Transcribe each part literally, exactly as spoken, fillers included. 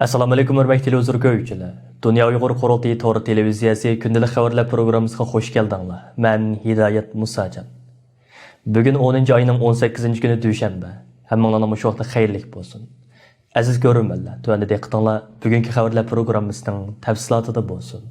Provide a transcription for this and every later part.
ئەسسالامۇئەلەيكۇم، ھۆرمەتلىك تېلېۋىزور كۆرگۈچىلەر. دۇنيا ئۇيغۇر قۇرۇلتىيى تور تېلېۋىزىيەسى كۈندىلىك خەۋەرلەر پروگراممىسىغا خوش كەلدىڭلار. مەن ھىدايەت مۇساجان. بۈگۈن ئونىنچى ئاينىڭ ئون سەككىزىنچى كۈنى، دۈشەنبە. ھەممىڭلارنىڭ مۇشۇ ۋاقتى خەيرلىك بولسۇن. ئەزىز كۆرۈرمەنلەر، تۆۋەندە دىققىتىڭلار بۈگۈنكى خەۋەرلەر پروگراممىسىنىڭ تەپسىلاتىدا بولسۇن.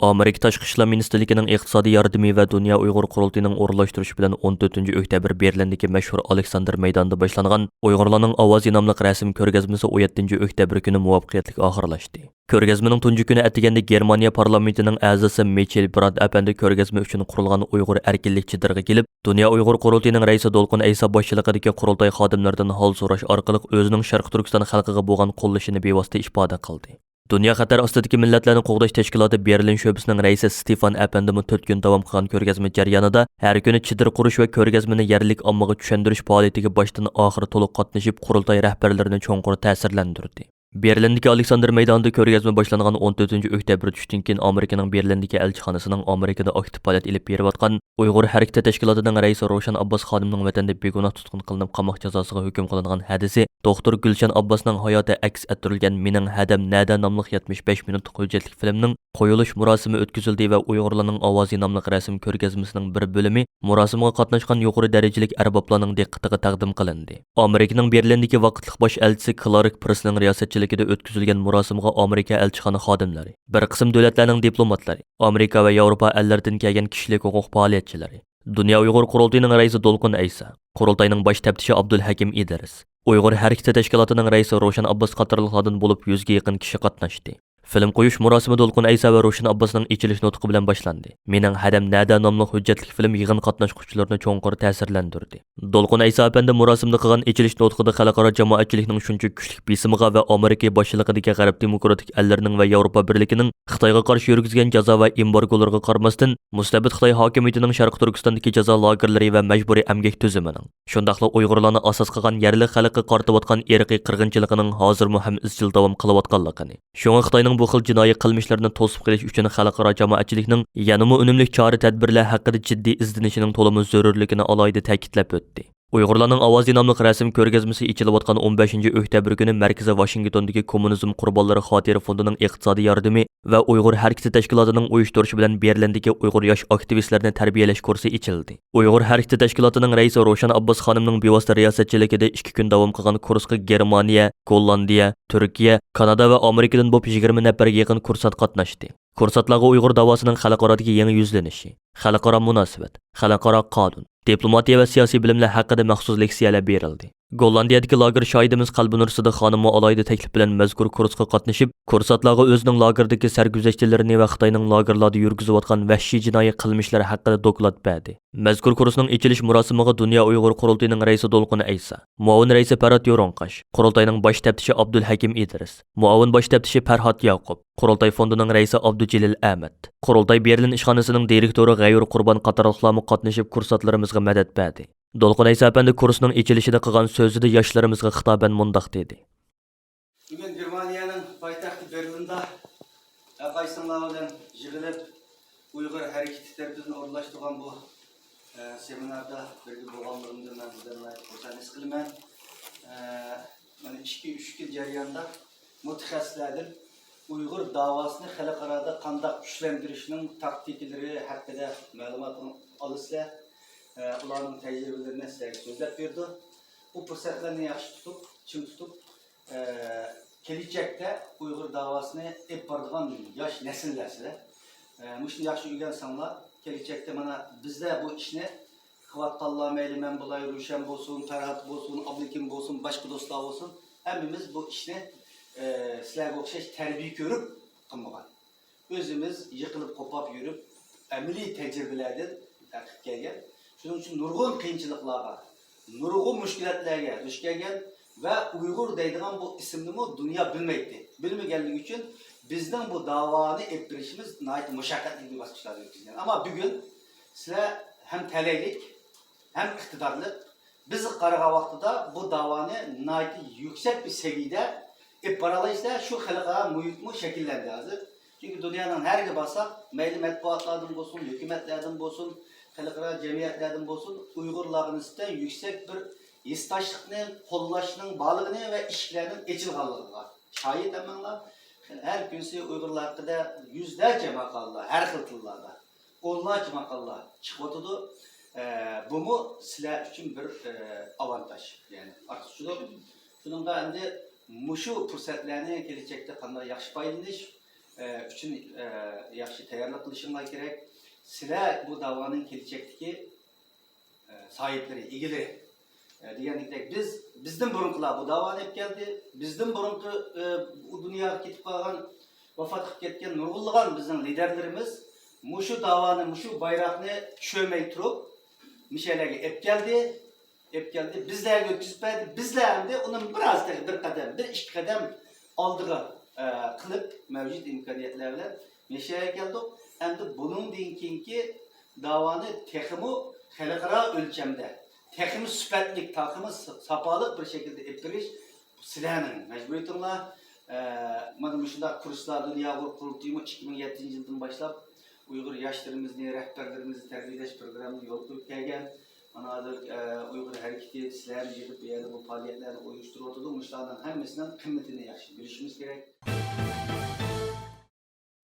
ئامېرىكا تاشقى ئىشلار مىنىستىرلىكىنىڭ ئىقتىسادىي ياردىمى ۋە دۇنيا ئۇيغۇر قۇرۇلتىيىنىڭ ئورۇنلاشتۇرۇشى بىلەن ئون تۆتىنچى ئۆكتەبىر بېرلىندىكى مەشھۇر ئالېكساندىر مەيدانىدا باشلانغان ئۇيغۇرلارنىڭ ئاۋازى ناملىق رەسىم كۆرگەزمىسى ئون يەتتىنچى ئۆكتەبىر كۈنى مۇۋەپپەقىيەتلىك ئاخىرلاشتى. كۆرگەزمىنىڭ تۇنجى كۈنى ئەتىگەندە گېرمانىيە پارلامېنتىنىڭ ئەزاسى مىچېل برانت ئەپەندى كۆرگەزمە ئۈچۈن قۇرۇلغان ئۇيغۇر ئەركىنلىك چېدىرىغا كېلىپ، دۇنيا ئۇيغۇر قۇرۇلتىيىنىڭ رەئىسى دولقۇن ئەيسا باشچىلىقىدىكى قۇرۇلتاي خادىملىرىدىن ھال سوراش ئارقىلىق ئۆزىنىڭ شەرقىي تۈركىستان خەلقىگە بولغان قوللىشىنى بىۋاسىتە ئىپادە قىلدى. دۇنيا خەتەر ئاستىدىكى مىللەتلەرنى قوغداش تەشكىلاتى بېرلىن شۆبىسىنىڭ رەئىسى ستېفان ئەپەندىمۇ تۆت كۈن داۋام قىلغان كۆرگەزمە جەريانىدا ھەر كۈنى چېدىر قۇرۇش ۋە كۆرگەزمىنى يەرلىك ئاممىغا چۈشەندۈرۈش پائالىيىتىگە باشتىن ئاخىر تولۇق قاتنىشىپ، قۇرۇلتاي رەھبەرلىرىنى چوڭقۇر تەسىرلەندۈردى. بېرلىندىكى ئالېكساندىر مەيدانىدا كۆرگەزمە باشلانغان ئون تۆتىنچى ئۆكتەبىر چۈشتىن كېيىن، ئامېرىكىنىڭ بېرلىندىكى ئەلچىخانىسىنىڭ ئامېرىكىدا ئاكتىپ پائالىيەت ئېلىپ بېرىۋاتقان ئۇيغۇر ھەرىكىتى تەشكىلاتىنىڭ رەئىسى روشەن ئابباس خانىمنىڭ ۋەتەندە بىگۇناھ تۇتقۇن قىلىنىپ، قاماق جازاسىغا ھۆكۈم قىلىنغان ھادىسە، دوختۇر گۈلشەن ئابباسنىڭ ھاياتى ئەكس ئەتتۈرۈلگەن مېنىڭ ھەدەم نەدە ناملىق يەتمىش بەش مىنۇتلۇق ھۆججەتلىك فىلىمنىڭ قويۇلۇش مۇراسىمى ئۆتكۈزۈلدى ۋە ئۇيغۇرلارنىڭ ئاۋازى ناملىق رەسىم كۆرگەزمىسىنىڭ بىر بۆلۈمى مۇراسىمغا قاتناشقان يۇقىرى دەرىجىلىك ئەربابلارنىڭ دىققىتىگە تەقدىم قىلىندى. ئامېرىكىنىڭ بېرلىندىكى ۋاقىتلىق باش ئەلچىسى كلارك پىرسنىڭ رىياسەتچىلىكىدە ئۆتكۈزۈلگەن مۇراسىمغا ئامېرىكا ئەلچىخانا خادىملىرى، بىر قىسىم دۆلەتلەرنىڭ دىپلوماتلىرى، ئامېرىكا ۋە ياۋروپا ئەللىرىدىن كەلگەن كىشىلىك ھوقۇق پائالىيەتچىلىرى، دۇنيا ئۇيغۇر قۇرۇلتىيىنىڭ رەئىسى دولقۇن ئەيسا، قۇرۇلتاينىڭ باش تەپتىشى ئابدۇلھەكىم ئىدرىس، ئۇيغۇر ھەرىكىتى تەشكىلاتىنىڭ رەئىسى روشەن ئابباس قاتارلىقلاردىن بولۇپ يۈزگە يېقىن كىشى قاتناشتى. فىلىم قويۇش مۇراسىمى دولقۇن ئەيسا ۋە روشەن ئابباسنىڭ ئېچىلىش نۇتقى بىلەن باشلاندى. مېنىڭ ھەدەم نەدە ناملىق ھۆججەتلىك فىلىم يىغىن قاتناشقۇچىلىرىنى چوڭقۇر تەسىرلەندۈردى. دولقۇن ئەيسا ئەپەندى مۇراسىمدا قىلغان ئېچىلىش نۇتقىدا خەلقئارا جامائەتچىلىكنىڭ شۇنچە كۈچلۈك بېسىمىغا ۋە ئامېرىكا باشچىلىقىدىكى غەرب دېموكراتىك ئەللىرىنىڭ ۋە ياۋروپا بىرلىكىنىڭ خىتايغا قارشى يۈرگۈزگەن جازا ۋە ئېمبارگولىرىغا قارىماستىن، مۇستەبىت خىتاي ھاكىمىيىتىنىڭ شەرقىي تۈركىستاندىكى جازا لاگېرلىرى ۋە مەجبۇرىي ئەمگەك تۈزۈمىنىڭ، شۇنداقلا ئۇيغۇرلارنى ئاساس قىلغان يەرلىك خەلققە قارىتىۋاتقان ئىرقىي قىرغىنچىلىقىنىڭ ھازىرمۇ ھەم ئىزچىل داۋام قىلىۋاتقانلىقىنى، شۇڭا خىتاينىڭ بۇ خىل جىنايى قىلمىشلىرىنى توسۇپ قېلىش ئۈچۈن خەلقئارا جامائەتچىلىكنىڭ يەنىمۇ ئۈنۈملۈك چارە-تەدبىرلەر ھەققىدە جىددىي ئىزدىنىشىنىڭ تولىمۇ زۆرۈرلۈكىنى ئالاھىدە تەكىتلەپ ئۆتتى. ئۇيغۇرلارنىڭ ئاۋازى ناملىق رەسىم كۆرگەزمىسى ئېچىلىۋاتقان ئون بەشىنچى ئۆكتەبىر كۈنى مەركىزى ۋاشىنگتوندىكى كوممۇنىزم قۇربانلىرى خاتىرە فوندىنىڭ ئىقتىسادىي ياردىمى ۋە ئۇيغۇر ھەرىكىتى تەشكىلاتىنىڭ ئۇيۇشتۇرۇشى بىلەن بېرلىندىكى ئۇيغۇر ياش ئاكتىۋىستلىرىنى تەربىيەلەش كۇرسى ئېچىلدى. ئۇيغۇر ھەرىكىتى تەشكىلاتىنىڭ رەئىسى روشەن ئابباس خانىمنىڭ بىۋاسىتە رىياسەتچىلىكىدە ئىككى كۈن داۋام قىلغان كۇرسقا گېرمانىيە، گوللاندىيە، تۈركىيە، كانادا ۋە ئامېرىكىدىن بولۇپ يىگىرمە نەپەرگە يېقىن كۇرسانت قاتناشتى. كۇرسانتلارغا ئۇيغۇر داۋاسىنىڭ خەلقئارادىكى يېڭى يۈزلىنىشى، خەلقئارا مۇناسىۋەت، خەلقئارا قانۇن، دىپلوماتىيە ۋە سىياسىي بىلىملەر ھەققىدە مەخسۇس لېكسىيەلەر بېرىلدى. گوللاندىيەدىكى لاگېر شاھىدىمىز قەلبىنۇر سىدىق خانىممۇ ئالاھىدە تەكلىپ بىلەن مەزكۇر كۇرسقا قاتنىشىپ، كۇرسانتلارغا ئۆزىنىڭ لاگېردىكى سەرگۈزەشتلىرىنى ۋە خىتاينىڭ لاگېرلاردا يۈرگۈزۈۋاتقان ۋەھشىي جىنايى قىلمىشلىرى ھەققىدە دوكلات بەردى. مەزكۇر كۇرسنىڭ ئېچىلىش مۇراسىمىغا دۇنيا ئۇيغۇر قۇرۇلتىيىنىڭ رەئىسى دولقۇن ئەيسا، مۇئاۋىن رەئىسى پەرھات يورۇڭقاش، قۇرۇلتاينىڭ باش تەپتىشى ئابدۇلھەكىم ئىدرىس، مۇئاۋىن باش تەپتىشى پەرھات ياقۇپ، قۇرۇلتاي فوندىنىڭ رەئىسى ئابدۇجېلىل ئەمەت، قۇرۇلتاي بېرلىن ئىشخانىسىنىڭ دىرېكتورى غەيۇر قۇربان قاتارلىقلارمۇ قاتنىشىپ، كۇرسانتلىرىمىزغا مەدەت بەردى. دولقۇن ئەيسا ئەپەندى كۇرسنىڭ ئېچىلىشىدا قىلغان سۆزىدە ياشلىرىمىزغا خىتابەن مۇنداق دېدى. بۈگۈن گېرمانىيەنىڭ پايتەختى بېرلىندا ھەرقايسىڭلار بىلەن يىغىلىپ، ئۇيغۇر ھەرىكىتى تەرىپىدىن ئورۇنلاشتۇرغان بۇ، ئە، سېمىناردا بىرگە بولغانلىقىمدىن مەن بىردىن ناھايىتى خۇرسەن ھېس قىلىمەن. ئە، مانا ئىككى، ئۈچ كۈن جەريانىدا مۇتەخەسسىسلەردىن ئۇيغۇر داۋاسىنى خەلقئارادا قانداق كۈچلەندۈرۈشنىڭ تاكتىكىلىرى ھەققىدە مەلۇمات ئالىسىلەر. ئە، ئۇلارنىڭ تەجرىبىلىرىنى سىلەرگە سۆزلەپ بېرىدۇ. بۇ پۇرسەتلەرنى ياخشى تۇتۇپ، چىڭ تۇتۇپ، ئە، كېلىچەكتە ئۇيغۇر داۋاسىنى ئېلىپ بارىدىغان ياش نەسىللەر سىلەر. ئە، مۇشۇنى ياخشى ئۆگەنسەڭلار، كېلىچەكتە مانا بىزلەر بۇ ئىشنى قىلىۋاتقانلار، مەيلى مەن بولاي، روشەن بولسۇن، پەرھات بولسۇن، ئابلىكىم بولسۇن، باشقا دوستلار بولسۇن، ھەممىمىز بۇ ئىشنى، ئە، سىلەرگە ئوخشاش تەربىيە كۆرۈپ قىلمىغان. ئۆزىمىز يىقىلىپ قوپاپ يۈرۈپ، ئەمەلىي تەجرىبىلەردىن تارقىپ كەلگەن. شۇنىڭ ئۈچۈن نۇرغۇن قىيىنچىلىقلارغا، نۇرغۇن مۈشكۈلاتلارغا دۇچ كەلگەن ۋە ئۇيغۇر دەيدىغان بۇ ئىسىمنىمۇ دۇنيا بىلمەيتتى. بىلمىگەنلىكى ئۈچۈن بىزنىڭ بۇ داۋانى ئېلىپ بېرىشىمىز ناھايىتى مۇشەققەتلىك بىر باسقۇچلاردا ئۆتكۈزگەن. ئەمما بۈگۈن سىلەر ھەم تەلەيلىك، ھەم ئىقتىدارلىق، بىز قارىغان ۋاقتىدا بۇ داۋانى ناھايىتى يۈكسەك بىر سەۋىيەدە ئېلىپ بارالايسىلەر. شۇ خەلقئارا مۇھىتمۇ شەكىللەندى ھازىر. چۈنكى دۇنيانىڭ نەرىگە بارساق، مەيلى مەتبۇئاتلاردىن بولسۇن، ھۆكۈمەتلەردىن بولسۇن، خەلقئارا جەمئىيەتلەردىن بولسۇن، ئۇيغۇرلارغا نىسبەتەن يۈكسەك بىر ھېسداشلىقنى قوللاشنىڭ بارلىقىنى ۋە ئىشىكلەرنىڭ ئېچىلغانلىقىغا شاھىت ھەممىڭلار. ھەر كۈنسېرى ئۇيغۇرلار ھەققىدە يۈزلەرچە ماقالىلەر، ھەر خىل تىللاردا، ئونلارچە ماقالىلەر چىقىۋاتىدۇ. ئە، بۇمۇ سىلەر ئۈچۈن بىر، ئە، ئاۋانتاژ، يەنى ئارتۇقچىلىق. شۇنىڭغا ئەمدى مۇشۇ پۇرسەتلەرنى كېلىچەكتە قانداق ياخشى پايدىلىنىش، ئە، ئۈچۈن، ئە، ياخشى تەييارلىق قىلىشىڭلار كېرەك. سىلەر بۇ داۋانىڭ كېلىچەكتىكى ئە، ساھىبلىرى، ئىگىلىرى، ئە، دېگەندەك، بىز، بىزدىن بۇرۇنقىلار بۇ داۋانى ئېلىپ كەلدى. بىزدىن بۇرۇنقى، ئە، ئۇ دۇنياغا كېتىپ قالغان، ۋاپات قىلىپ كەتكەن نۇرغۇنلىغان بىزنىڭ لىدەرلىرىمىز مۇشۇ داۋانى، مۇشۇ بايراقنى چۈشۈرمەي تۇرۇپ، مۇشۇ يەرلەرگە ئېلىپ كەلدى. ئېلىپ كەلدى، بىزلەرگە ئۆتكۈزۈپ بەردى. بىزلەر ئەمدى ئۇنىڭ بىر ئاز تېخى بىر قەدەم، بىر ئىككى قەدەم ئالدىغا، ئە، قىلىپ، مەۋجۇت ئىمكانىيەتلەر بىلەن مەشەگە كەلدۇق. ئەمدى بۇنىڭدىن كېيىنكى داۋانى تېخىمۇ خەلقئارا ئۆلچەمدە، تېخىمۇ سۈپەتلىك، تېخىمۇ س-، ساپالىق بىر شەكىلدە ئېلىپ بېرىش سىلەرنىڭ مەجبۇرىيىتىڭلار. ئە، مانا مۇشۇنداق كۇرسلار، دۇنيا ئۇيغۇر قۇرۇلتىيىمۇ ئىككى مىڭ يەتتىنچى يىلدىن باشلاپ ئۇيغۇر ياشلىرىمىزنى، رەھبەرلىرىمىزنى تەربىيەلەش پروگراممىنى يولغا قويۇپ كەلگەن. مانا ھازىر، ئە، ئۇيغۇر ھەرىكىتى سىلەرنى يىغىپ، بۇ يەردە بۇ پائالىيەتلەرنى ئۇيۇشتۇرۇۋاتىدۇ. مۇشۇلارنىڭ ھەممىسىنىڭ قىممىتىنى ياخشى بىلىشىمىز كېرەك.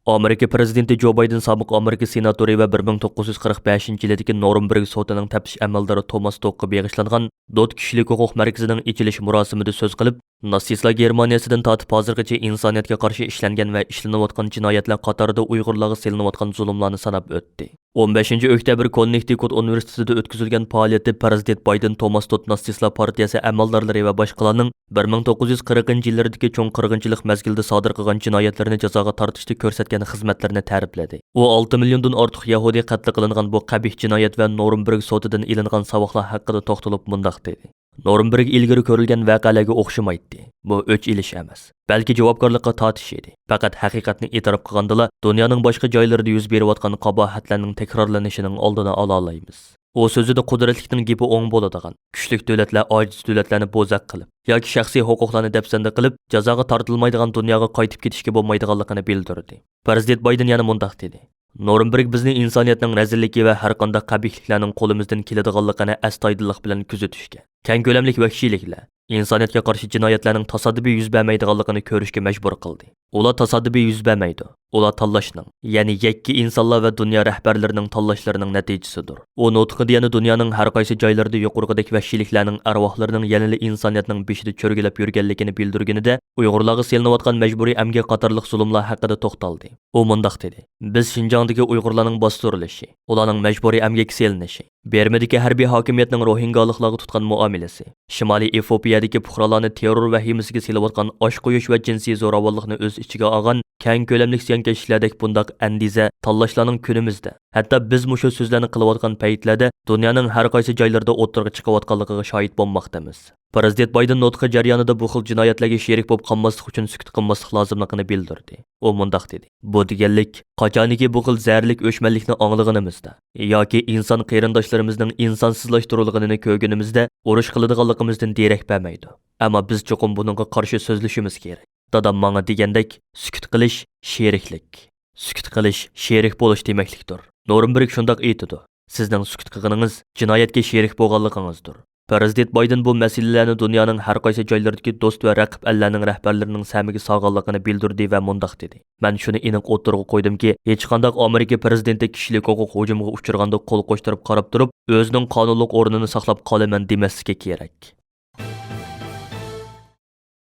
ئامېرىكا پىرېزىدېنتى جو بايدېن سابىق ئامېرىكا سېناتورى ۋە بىر مىڭ توققۇز يۈز قىرىق بەشىنچى يىلىدىكى نورمبېرگ سوتىنىڭ تەپتىش ئەمەلدارى توماس دوكقا بېغىشلانغان دوت كىشىلىك ھوقۇق مەركىزىنىڭ ئېچىلىش مۇراسىمىدا سۆز قىلىپ، ناتسىستلار گېرمانىيەسىدىن تارتىپ ھازىرغىچە ئىنسانىيەتكە قارشى ئىشلەنگەن ۋە ئىشلىنىۋاتقان جىنايەتلەر قاتارىدا ئۇيغۇرلارغا سېلىنىۋاتقان زۇلۇملارنى ساناپ ئۆتتى. ئون بەشىنچى ئۆكتەبىر كوننېكتىكۇت ئۇنىۋېرسىتېتىدا ئۆتكۈزۈلگەن پائالىيەتتە پىرېزىدېنت بايدېن توماس دوت ناتسىستلار پارتىيەسى ئەمەلدارلىرى ۋە باشقىلارنىڭ بىر مىڭ توققۇز يۈز قىرىقىنچى يىللىرىدىكى چوڭ قىرغىنچىلىق مەزگىلىدە سادىر قىلغان جىنايەتلىرىنى جازاغا تارتىشتا كۆرسەتكەن خىزمەتلىرىنى تەرىپلىدى. ئۇ ئالتە مىليوندىن ئارتۇق يەھۇدىي قەتلى قىلىنغان بۇ قەبىھ جىنايەت ۋە نورمبېرگ سوتىدىن ئېلىنغان ساۋاقلار ھەققىدە توختىلىپ مۇنداق دېدى. نورمبېرگ ئىلگىرى كۆرۈلگەن ۋەقەلەرگە ئوخشىمايتتى. بۇ ئۆچ ئېلىش ئەمەس، بەلكى جاۋابكارلىققا تارتىش ئىدى. پەقەت ھەقىقەتنى ئېتىراپ قىلغاندىلا، دۇنيانىڭ باشقا جايلىرىدا يۈز بېرىۋاتقان قاباھەتلەرنىڭ تەكرارلىنىشىنىڭ ئالدىنى ئالالايمىز. ئۇ سۆزىدە قۇدرەتلىكنىڭ گېپى ئوڭ بولىدىغان، كۈچلۈك دۆلەتلەر ئاجىز دۆلەتلەرنى بوزەك قىلىپ ياكى شەخسىي ھوقۇقلارنى دەپسەندە قىلىپ، جازاغا تارتىلمايدىغان دۇنياغا قايتىپ كېتىشكە بولمايدىغانلىقىنى بىلدۈردى. پىرېزىدېنت بايدېن يەنە مۇنداق دېدى. نورمبېرگ بىزنى ئىنسانىيەتنىڭ رەزىللىكى ۋە ھەرقانداق قەبىھلىكلەرنىڭ قولىمىزدىن كېلىدىغانلىقىنى ئەستايىدىللىق بىلەن كۆزىتىشكە، كەڭ كۆلەملىك ۋەھشىيلىكلەر، ئىنسانىيەتكە قارشى جىنايەتلەرنىڭ تاسادىپىي يۈز بەرمەيدىغانلىقىنى كۆرۈشكە مەجبۇر قىلدى. ئۇلار تاسادىپىي يۈز بەرمەيدۇ. ئۇلار تاللاشنىڭ، يەنى يەككە ئىنسانلار ۋە دۇنيا رەھبەرلىرىنىڭ تاللاشلىرىنىڭ نەتىجىسىدۇر. ئۇ نۇتقىدا يەنە دۇنيانىڭ ھەر قايسى جايلىرىدا يۇقىرىقىدەك ۋەھشىيلىكلەرنىڭ ئەرۋاھلىرىنىڭ يەنىلا ئىنسانىيەتنىڭ بېشىدا چۆرگىلەپ يۈرگەنلىكىنى بىلدۈرگىنىدە، ئۇيغۇرلارغا سېلىنىۋاتقان مەجبۇرىي ئەمگەك قاتارلىق زۇلۇملار ھەققىدە توختالدى. ئۇ مۇنداق دېدى، بىز شىنجاڭدىكى ئۇيغۇرلارنىڭ باستۇرۇلۇشى، ئۇلارنىڭ مەجبۇرىي ئەمگەككە سېلىنىشى، بىرمىدىكى ھەربىي ھاكىمىيەتنىڭ روھىنگالىقلارغا تۇتقان مۇئامىلىسى، شىمالىي ئېفىئوپىيەدىكى پۇقرالارنى تېررور ۋەھىمىسىگە سېلىۋاتقان ئاچ قويۇش ۋە جىنسىي زوراۋانلىقنى ئۆز ئىچىگە ئالغان كەڭ كۆلەملىك زىيانكەشلىكلەردەك بۇنداق ئەندىزە، تاللاشلارنىڭ كۈنىمىزدە، ھەتتا بىز مۇشۇ سۆزلەرنى قىلىۋاتقان پەيتلەردە دۇنيانىڭ ھەر قايسى جايلىرىدا ئوتتۇرىغا چىقىۋاتقانلىقىغا شاھىت بولماقتىمىز. پىرېزىدېنت بايدېن نۇتقى جەريانىدا بۇ خىل جىنايەتلەرگە شېرىك بولۇپ قالماسلىق ئۈچۈن سۈكۈت قىلماسلىق لازىملىقىنى بىلدۈردى. ئۇ مۇنداق دېدى، بۇ دېگەنلىك، قاچانكى بۇ خىل زەھەرلىك ئۆچمەنلىكنى ئاڭلىغىنىمىزدا ياكى ئىنسان قېرىنداشلىرىمىزنىڭ ئىنسانسىزلاشتۇرۇلغىنىنى كۆرگىنىمىزدە، ئۇرۇش قىلىدىغانلىقىمىزدىن دېرەك بەرمەيدۇ. ئەمما بىز چوقۇم بۇنىڭغا قارشى سۆزلىشىمىز كېرەك. دادام ماڭا دېگەندەك، سۈكۈت قىلىش شېرىكلىك. سۈكۈت قىلىش شېرىك بولۇش دېمەكلىكتۇر. نورمبېرگ شۇنداق ئېيتىدۇ، سىزنىڭ سۈكۈت قىلغىنىڭىز جىنايەتكە شېرىك بولغانلىقىڭىزدۇر. پىرېزىدېنت بايدېن بۇ مەسىلىلەرنى دۇنيانىڭ ھەر قايسى جايلىرىدىكى دوست ۋە رەقىب ئەللەرنىڭ رەھبەرلىرىنىڭ سەمىگە سالغانلىقىنى بىلدۈردى ۋە مۇنداق دېدى، مەن شۇنى ئېنىق ئوتتۇرىغا قويدۇمكى، ھېچقانداق ئامېرىكا پىرېزىدېنتى كىشىلىك ھوقۇق ھۇجۇمىغا ئۇچرىغاندا قول قوشتۇرۇپ قاراپ تۇرۇپ، ئۆزىنىڭ قانۇنلۇق ئورنىنى ساقلاپ قالىمەن دېمەسلىكى كېرەك.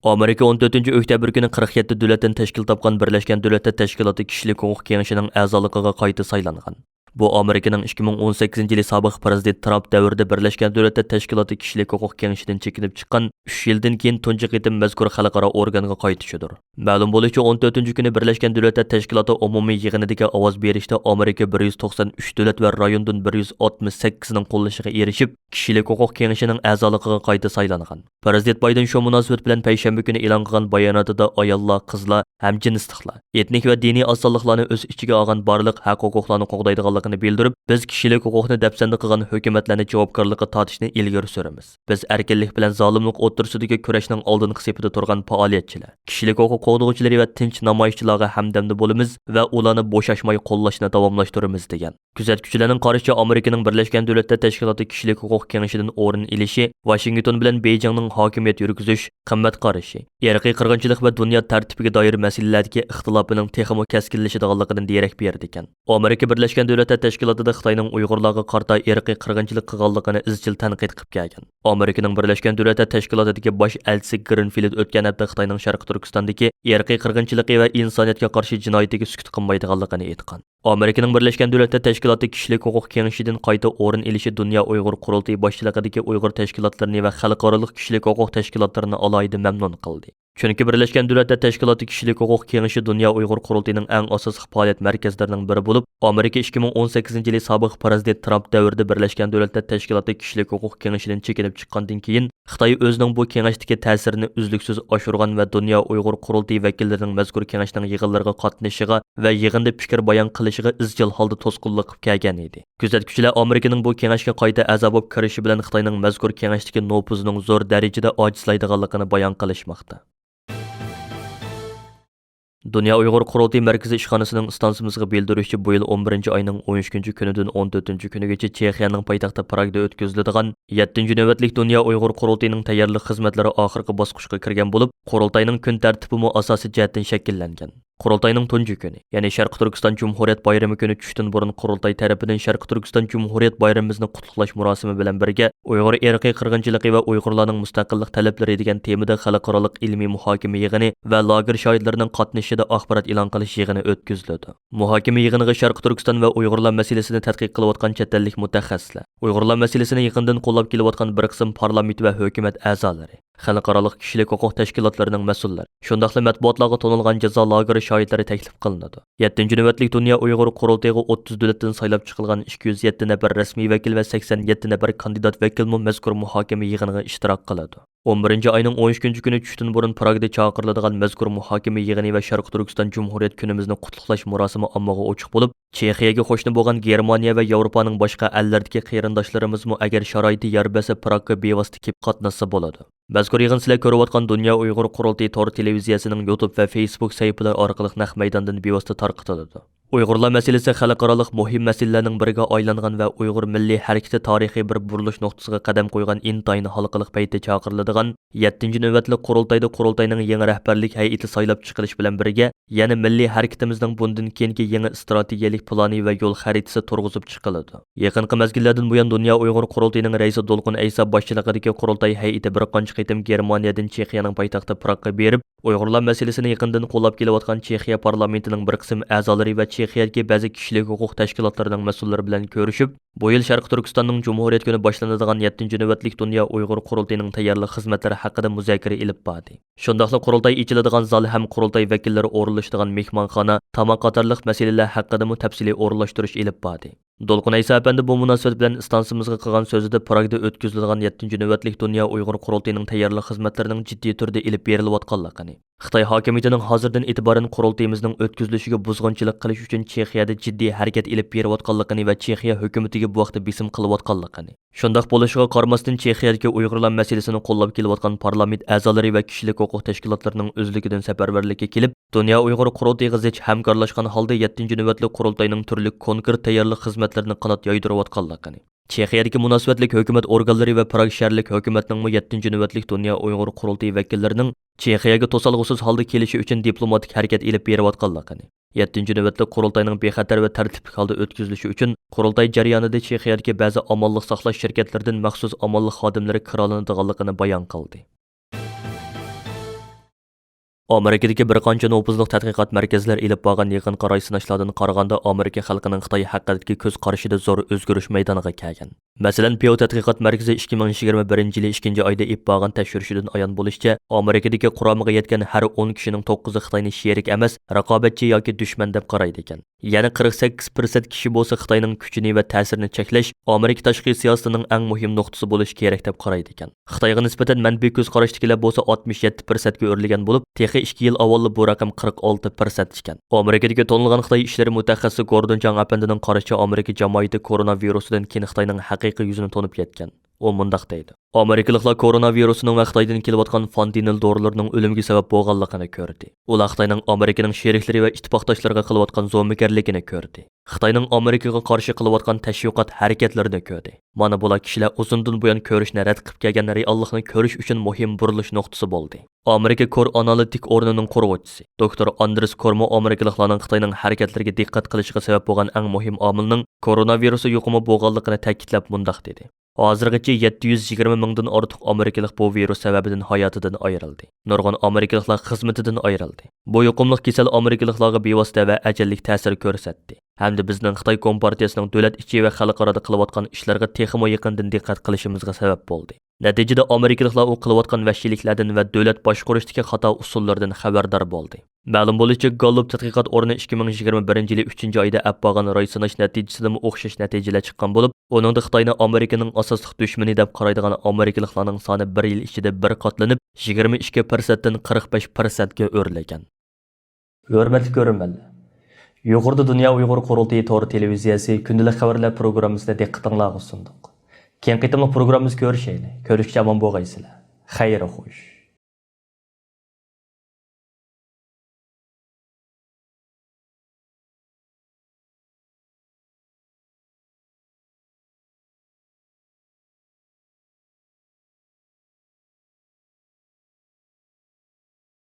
ئامېرىكا ئون تۆتىنچى ئۆكتەبىر كۈنى قىرىق يەتتە دۆلەتتىن تەشكىل تاپقان بىرلەشكەن دۆلەتلەر تەشكىلاتى كىشىلىك ھوقۇق كېڭىشىنىڭ ئەزالىقىغا قايتا سايلانغان. بۇ ئامېرىكىنىڭ ئىككى مىڭ ئون سەككىزىنچى يىلى سابىق پىرېزىدېنت ترامپ دەۋرىدە بىرلەشكەن دۆلەتلەر تەشكىلاتى كىشىلىك ھوقۇق كېڭىشىدىن چېكىنىپ چىققان ئۈچ يىلدىن كېيىن تۇنجى قېتىم مەزكۇر خەلقئارا ئورگانغا قايتىشىدۇر. مەلۇم بولۇشىچە، ئون تۆتىنچى كۈنى بىرلەشكەن دۆلەتلەر تەشكىلاتى ئومۇمىي يىغىنىدىكى ئاۋاز بېرىشتە ئامېرىكا بىر يۈز توقسان ئۈچ دۆلەت ۋە رايوندىن بىر يۈز ئاتمىش سەككىزنىڭ قوللىشىغا ئېرىشىپ، كىشىلىك ھوقۇق كېڭىشىنىڭ ئەزالىقىغا قايتا سايلانغان. پىرېزىدېنت بايدېن شۇ مۇناسىۋەت بىلەن پەيشەنبە كۈنى ئېلان قىلغان باياناتىدا ئاياللار، قىزلار، ھەمجىنسلىقلار، ئېتنىك ۋە دىنىي ئاز سانلىقلارنى ئۆز ئىچىگە ئالغان بارلىق ھەق-ھوقۇقلارنى قوغدايدىغانلىقىنى بىلدۈرۈپ، بىز كىشىلىك ھوقۇقنى دەپسەندە قىلغان ھۆكۈمەتلەرنى جاۋابكارلىققا تارتىشنى ئىلگىرى سۈرىمىز. بىز ئەركىنلىك بىلەن زالىملىق ئوتتۇرىسىدىكى كۈرەشنىڭ ئالدىنقى سېپىدە تۇرغان پائالىيەتچىلەر، كىشىلىك ھوقۇق قوغدىغۇچىلىرى ۋە تىنچ نامايىشچىلارغا ھەمدەمدە بولىمىز ۋە ئۇلارنى بوشاشماي قوللاشنى داۋاملاشتۇرىمىز، دېگەن. كۆزەتكۈچىلەرنىڭ قارىشىچە، ئامېرىكىنىڭ بىرلەشكەن دۆلەتلەر تەشكىلاتى كىشىلىك ھوقۇق كېڭىشىدىن ئورۇن ئېلىشى ۋاشىنگتون بىلەن بېيجىڭنىڭ ھاكىمىيەت يۈرگۈزۈش، قىممەت قارىشى، ئىرقىي قىرغىنچىلىق ۋە دۇنيا تەرتىپىگە دائىر مەسىلىلەردىكى ئىختىلاپىنىڭ تېخىمۇ كەسكىنلىشىدىغانلىقىدىن دېرەك بېرىدىكەن. ئامېرىكا بىرلەشكەن دۆلەتلەر تەشكىلاتىدا خىتاينىڭ ئۇيغۇرلارغا قارىتا ئىرقىي قىرغىنچىلىق قىلغانلىقىنى ئىزچىل تەنقىد قىلىپ كەلگەن. ئامېرىكىنىڭ بىرلەشكەن دۆلەتلەر تەشكىلاتىدىكى باش ئەلچىسى گرىنفىلد ئۆتكەن ھەپتە خىتاينىڭ شەرقىي تۈركىستاندىكى ئىرقىي قىرغىنچىلىقى ۋە ئىنسانىيەتكە قارشى جىنايىتىگە سۈكۈت قىلمايدىغانلىقىنى ئېيتقان. ئامېرىكىنىڭ بىرلەشكەن دۆلەتلەر تەشكىلاتى كىشىلىك ھوقۇق كېڭىشىدىن قايتا ئورۇن ئېلىشى دۇنيا ئۇيغۇر قۇرۇلتىيى باشچىلىقىدىكى ئۇيغۇر تەشكىلاتلىرىنى ۋە خەلقئارالىق كىشىلىك ھوقۇق تەشكىلاتلىرىنى ئالاھىدە مەمنۇن قىلدى. چۈنكى بىرلەشكەن دۆلەتلەر تەشكىلاتى كىشىلىك ھوقۇق كېڭىشى دۇنيا ئۇيغۇر قۇرۇلتىيىنىڭ ئەڭ ئاساسلىق پائالىيەت مەركەزلىرىنىڭ بىرى بولۇپ، ئامېرىكا ئىككى مىڭ ئون سەككىزىنچى يىلى سابىق پىرېزىدېنت ترامپ دەۋرىدە بىرلەشكەن دۆلەتلەر تەشكىلاتى كىشىلىك ھوقۇق كېڭىشىدىن چېكىنىپ چىققاندىن كېيىن، خىتاي ئۆزىنىڭ بۇ كېڭەشتىكى تەسىرىنى ئۈزلۈكسىز ئاشۇرغان ۋە دۇنيا ئۇيغۇر قۇرۇلتىيى ۋەكىللىرىنىڭ مەزكۇر كېڭەشنىڭ يىغىنلىرىغا قاتنىشىشىغا ۋە يىغىندا پىكىر بايان قىلىشىغا ئىزچىل ھالدا توسقۇنلۇق قىلىپ كەلگەن ئىدى. كۆزەتكۈچىلەر ئامېرىكىنىڭ بۇ كېڭەشكە قايتا ئەزا بولۇپ كىرىشى بىلەن خىتاينىڭ مەزكۇر كېڭەشتىكى نوپۇزىنىڭ زور دەرىجىدە ئاجىزلايدىغانلىقىنى بايان قىلىشماقتا. دۇنيا ئۇيغۇر قۇرۇلتىيى مەركىزىي ئىشخانىسىنىڭ ئىستانسىمىزغا بىلدۈرۈشىچە، بۇ يىل ئون بىرىنچى ئاينىڭ ئون ئۈچىنچى كۈنىدىن ئون تۆتىنچى كۈنىگىچە چېخىيەنىڭ پايتەختى پراگدا ئۆتكۈزۈلىدىغان يەتتىنچى نۆۋەتلىك دۇنيا ئۇيغۇر قۇرۇلتىيىنىڭ تەييارلىق خىزمەتلىرى ئاخىرقى باسقۇچقا كىرگەن بولۇپ، قۇرۇلتاينىڭ كۈن تەرتىپىمۇ ئاساسىي جەھەتتىن شەكىللەنگەن. قۇرۇلتاينىڭ تۇنجى كۈنى، يەنى شەرقىي تۈركىستان جۇمھۇرىيەت بايرىمى كۈنى چۈشتىن بۇرۇن قۇرۇلتاي تەرىپىدىن شەرقىي تۈركىستان جۇمھۇرىيەت بايرىمىمىزنى قۇتلۇقلاش مۇراسىمى بىلەن بىرگە، ئۇيغۇر ئىرقىي قىرغىنچىلىقى ۋە ئۇيغۇرلارنىڭ مۇستەقىللىق تەلەپلىرى دېگەن تېمىدا خەلقئارالىق ئىلمىي مۇھاكىمە يىغىنى ۋە لاگېر شاھىتلىرىنىڭ قاتنىشىشىدا ئاخبارات ئېلان قىلىش يىغىنى ئۆتكۈزۈلىدۇ. مۇھاكىمە يىغىنىغا شەرقىي تۈركىستان ۋە ئۇيغۇرلار مەسىلىسىنى تەتقىق قىلىۋاتقان چەت ئەللىك مۇتەخەسسىسلەر، ئۇيغۇرلار مەسىلىسىنى يېقىندىن قوللاپ كېلىۋاتقان بىر قىسىم پارلامېنت ۋە ھۆكۈمەت ئەزالىرى، خەلقئارالىق كىشىلىك ھوقۇق تەشكىلاتلىرىنىڭ مەسئۇللىرى، شۇنداقلا مەتبۇئاتلارغا تونۇلغان جازا لاگېرى شاھىتلىرى تەكلىپ قىلىنىدۇ. يەتتىنچى نۆۋەتلىك دۇنيا ئۇيغۇر قۇرۇلتىيىغا ئوتتۇز دۆلەتتىن سايلاپ چىقىلغان ئىككى يۈز يەتتە نەپەر رەسمىي ۋەكىل ۋە سەكسەن يەتتە نەپەر كاندىدات ۋەكىلمۇ مەزكۇر مۇھاكىمە يىغىنىغا ئىشتىراك قىلىدۇ. ئون بىرىنچى ئاينىڭ ئون ئۈچىنچى كۈنى چۈشتىن بۇرۇن پراگدا چاقىرىلىدىغان مەزكۇر مۇھاكىمە يىغىنى ۋە شەرقىي تۈركىستان جۇمھۇرىيەت كۈنىمىزنى قۇتلۇقلاش مۇراسىمى ئاممىغا ئوچۇق بولۇپ، چېخىيەگە قوشنا بولغان گېرمانىيە ۋە ياۋروپانىڭ باشقا ئەللىرىدىكى قېرىنداشلىرىمىزمۇ ئەگەر شارائىتى يار بەرسە پراگقا بىۋاسىتە كېلىپ قاتناشسا بولىدۇ. مەزكۇر يىغىن سىلەر كۆرۈۋاتقان دۇنيا ئۇيغۇر قۇرۇلتىيى تور تېلېۋىزىيەسىنىڭ يۇتۇب ۋە فېيسبۇك سەھىپىلىرى ئارقىلىق نەق مەيداندىن بىۋاسىتە تارقىتىلىدۇ. ئۇيغۇرلار مەسىلىسى خەلقئارالىق مۇھىم مەسىلىلەرنىڭ بىرىگە ئايلانغان ۋە ئۇيغۇر مىللىي ھەرىكىتى تارىخىي بىر بۇرۇلۇش نۇقتىسىغا قەدەم قويغان ئىنتايىن ھالقىلىق پەيتتە چاقىرىلىدىغان يەتتىنچى نۆۋەتلىك قۇرۇلتايدا قۇرۇلتاينىڭ يېڭى رەھبەرلىك ھەيئىتى سايلاپ چىقىلىشى بىلەن بىرگە، يەنە مىللىي ھەرىكىتىمىزنىڭ بۇندىن كېيىنكى يېڭى ئىستراتېگىيەلىك پىلانى ۋە يول خەرىتىسى تۇرغۇزۇپ چىقىلىدۇ. يېقىنقى مەزگىللەردىن بۇيان دۇنيا ئۇيغۇر قۇرۇلتىيىنىڭ رەئىسى دولقۇن ئەيسا باشچىلىقىدىكى قۇرۇلتاي ھەيئىتى بىر قانچە قېتىم گېرمانىيەدىن چېخىيەنىڭ پايتەختى پراگقا بېرىپ، ئۇيغۇرلار مەسىلىسىنى يېقىندىن قوللاپ كېلىۋاتقان چېخىيە پارلامېنتىنىڭ بىر قىسىم ئەزالىرى ۋە چېخىيەدىكى بەزى كىشىلىك ھوقۇق تەشكىلاتلىرىنىڭ مەسئۇللىرى بىلەن كۆرۈشۈپ، بۇ يىل شەرقىي تۈركىستاننىڭ جۇمھۇرىيەت كۈنى باشلىنىدىغان يەتتىنچى نۆۋەتلىك دۇنيا ئۇيغۇر قۇرۇلتىيىنىڭ تەييارلىق خىزمەتلىرى ھەققىدە مۇزاكىرە ئېلىپ باردى. شۇنداقلا قۇرۇلتاي ئېچىلىدىغان زال ھەم قۇرۇلتاي ۋەكىللىرى ئورۇنلىشىدىغان مېھمانخانا، تاماق قاتارلىق مەسىلىلەر ھەققىدىمۇ تەپسىلىي ئورۇنلاشتۇرۇش ئېلىپ باردى. دولقۇن ئەيسا ئەپەندى بۇ مۇناسىۋەت بىلەن ئىستانسىمىزغا قىلغان سۆزىدە، پراگدا ئۆتكۈزۈلىدىغان يەتتىنچى نۆۋەتلىك دۇنيا ئۇيغۇر قۇرۇلتىيىنىڭ تەييارلىق خىزمەتلىرىنىڭ جىددىي تۈردە ئېلىپ بېرىلىۋاتقانلىقىنى، خىتاي ھاكىمىيىتىنىڭ ھازىردىن ئېتىبارەن قۇرۇلتىيىمىزنىڭ ئۆتكۈزۈلۈشىگە بۇزغۇنچىلىق قىلىش ئۈچۈن چېخىيەدە جىددىي ھەرىكەت ئېلىپ بېرىۋاتقانلىقىنى ۋە چېخىيە ھۆكۈمىتىگە بۇ ھەقتە بېسىم قىلىۋاتقانلىقىنى، شۇنداق بولۇشىغا قارىماستىن، چېخىيەدىكى ئۇيغۇرلار مەسىلىسىنى قوللاپ كېلىۋاتقان پارلامېنت ئەزالىرى ۋە كىشىلىك ھوقۇق تەشكىلاتلىرىنىڭ ئۆزلۈكىدىن سەپەرۋەرلىككە كېلىپ، دۇنيا ئۇيغۇر قۇرۇلتىيىغا زىچ ھەمكارلاشقان ھالدا يەتتىنچى نۆۋەتلىك قۇرۇلتاينىڭ تۈرلۈك كونكرېت تەييارلىق خىزمەتلىرىنى قانات يايدۇرۇۋاتقانلىقىنى، چېخىيەدىكى مۇناسىۋەتلىك ھۆكۈمەت ئورگانلىرى ۋە پراگ شەھەرلىك ھۆكۈمەتنىڭمۇ يەتتىنچى نۆۋەتلىك دۇنيا ئۇيغۇر قۇرۇلتىيى ۋەكىللىرىنىڭ چېخىيەگە توسالغۇسىز ھالدا كېلىشى ئۈچۈن دىپلوماتىك ھەرىكەت ئېلىپ بېرىۋاتقانلىقىنى، يەتتىنچى نۆۋەتلىك قۇرۇلتاينىڭ بىخەتەر ۋە تەرتىپلىك ھالدا ئۆتكۈزۈلۈشى ئۈچۈن قۇرۇلتاي جەريانىدا چېخىيەدىكى بەزى ئامانلىق ساقلاش شىركەتلىرىدىن مەخسۇس ئامانلىق خادىملىرى كىرالىنىدىغانلىقىنى بايان قىلدى. ئامېرىكىدىكى بىر قانچە نوپۇزلۇق تەتقىقات مەركەزلىرى ئېلىپ بارغان يېقىنقى راي سىناشلاردىن قارىغاندا، ئامېرىكا خەلقىنىڭ خىتاي ھەققىدىكى كۆز قارىشىدا زور ئۆزگىرىش مەيدانغا كەلگەن. مەسىلەن، پيۇ تەتقىقات مەركىزى ئىككى مىڭ يىگىرمە بىرىنچى يىلى ئىككىنچى ئايدا ئېلىپ بارغان تەكشۈرۈشىدىن ئايان بولۇشىچە، ئامېرىكىدىكى قۇرامىغا يەتكەن ھەر ئون كىشىنىڭ توققۇزى خىتاينى شېرىك ئەمەس، رىقابەتچى ياكى دۈشمەن دەپ قارايدىكەن. يەنە قىرىق سەككىز پىرسەنت كىشى بولسا خىتاينىڭ كۈچىنى ۋە تەسىرىنى چەكلەش ئامېرىكا تاشقى سىياسىتىنىڭ ئەڭ مۇھىم نۇقتىسى بولۇشى كېرەك دەپ قارايدىكەن. خىتايغا نىسبەتەن مەنپىي كۆز قاراشتىكىلەر بولسا ئاتمىش يەتتە پىرسەنتكە ئۆرلىگەن بولۇپ، تېخى ئىككى يىل ئاۋۋاللا بۇ رەقەم قىرىق ئالتە پىرسەنت ئىكەن. ئامېرىكىدىكى تونۇلغان خىتاي ئىشلىرى مۇتەخەسسىسى گوردون جاڭ ئەپەندىنىڭ قارىشىچە، ئامېرىكا جامائىتى كورونا ۋىرۇسىدىن كېيىن خىتاينىڭ ھەقىقىي يۈزىنى تونۇپ يەتكەن. ئۇ مۇنداق دەيدۇ: ئامېرىكىلىقلار كورونا ۋىرۇسىنىڭ ۋە خىتايدىن كېلىۋاتقان فانتېنىل دورىلىرىنىڭ ئۆلۈمگە سەۋەب بولغانلىقىنى كۆردى. ئۇلار خىتاينىڭ ئامېرىكىنىڭ شېرىكلىرى ۋە ئىتتىپاقداشلىرىغا قىلىۋاتقان زومىگەرلىكىنى كۆردى. خىتاينىڭ ئامېرىكىغا قارشى قىلىۋاتقان تەشۋىقات ھەرىكەتلىرىنى كۆردى. مانا بۇلار كىشىلەر ئۇزۇندىن بۇيان كۆرۈشنى رەت قىلىپ كەلگەن رېئاللىقنى كۆرۈش ئۈچۈن مۇھىم بۇرۇلۇش نۇقتىسى بولدى. ئامېرىكا كور ئانالىتىك ئورنىنىڭ قۇرغۇچىسى، دوكتور ئاندرېس كورمۇ ئامېرىكىلىقلارنىڭ خىتاينىڭ ھەرىكەتلىرىگە دىققەت قىلىشىغا سەۋەب بولغان ئەڭ مۇھىم ئامىلنىڭ كورونا ۋىرۇسى يۇقۇمى بولغانلىقىنى تەكىتلەپ مۇنداق دېدى: ھازىرغىچە يەتتە يۈز يىگىرمە مىڭدىن ئارتۇق ئامېرىكىلىق بۇ ۋىرۇس سەۋەبىدىن ھاياتىدىن ئايرىلدى. نۇرغۇن ئامېرىكىلىقلار خىزمىتىدىن ئايرىلدى. بۇ يۇقۇملۇق كېسەل ئامېرىكىلىقلارغا بىۋاسىتە ۋە ئەجەللىك تەسىر كۆرسەتتى ھەمدە بىزنىڭ خىتاي كومپارتىيىسىنىڭ دۆلەت ئىچى ۋە خەلقئارادا قىلىۋاتقان ئىشلىرىغا تېخىمۇ يېقىندىن دىققەت قىلىشىمىزغا سەۋەب بولدى. نەتىجىدە، ئامېرىكىلىقلار ئۇ قىلىۋاتقان ۋەھشىيلىكلەردىن ۋە دۆلەت باشقۇرۇشتىكى خاتا ئۇسۇللىرىدىن خەۋەردار بولدى. مەلۇم بولۇشىچە، گاللوپ تەتقىقات ئورنى ئىككى مىڭ يىگىرمە بىرىنچى يىلى ئۈچىنچى ئايدا ئەپ بارغان راي سىناش نەتىجىسىدىمۇ ئوخشاش نەتىجىلەر چىققان بولۇپ، ئۇنىڭدا خىتاينى ئامېرىكىنىڭ ئاساسلىق دۈشمىنى دەپ قارايدىغان ئامېرىكىلىقلارنىڭ سانى بىر يىل ئىچىدە بىر قاتلىنىپ، يىگىرمە ئىككى پىرسەنتتىن قىرىق بەش پىرسەنتكە ئۆرلىگەن. ھۆرمەتلىك كۆرۈرمەنلەر، يۇقىرىدا دۇنيا ئۇيغۇر قۇرۇلتىيى تور تېلېۋىزىيەسى كۈندىلىك خەۋەرلەر پروگراممىسىنى دىققىتىڭلارغا سۇندۇق. كېيىنكى قېتىملىق پروگراممىمىزدا كۆرۈشەيلى. كۆرۈشكىچە ئامان بولغايسىلەر. خەير خوش.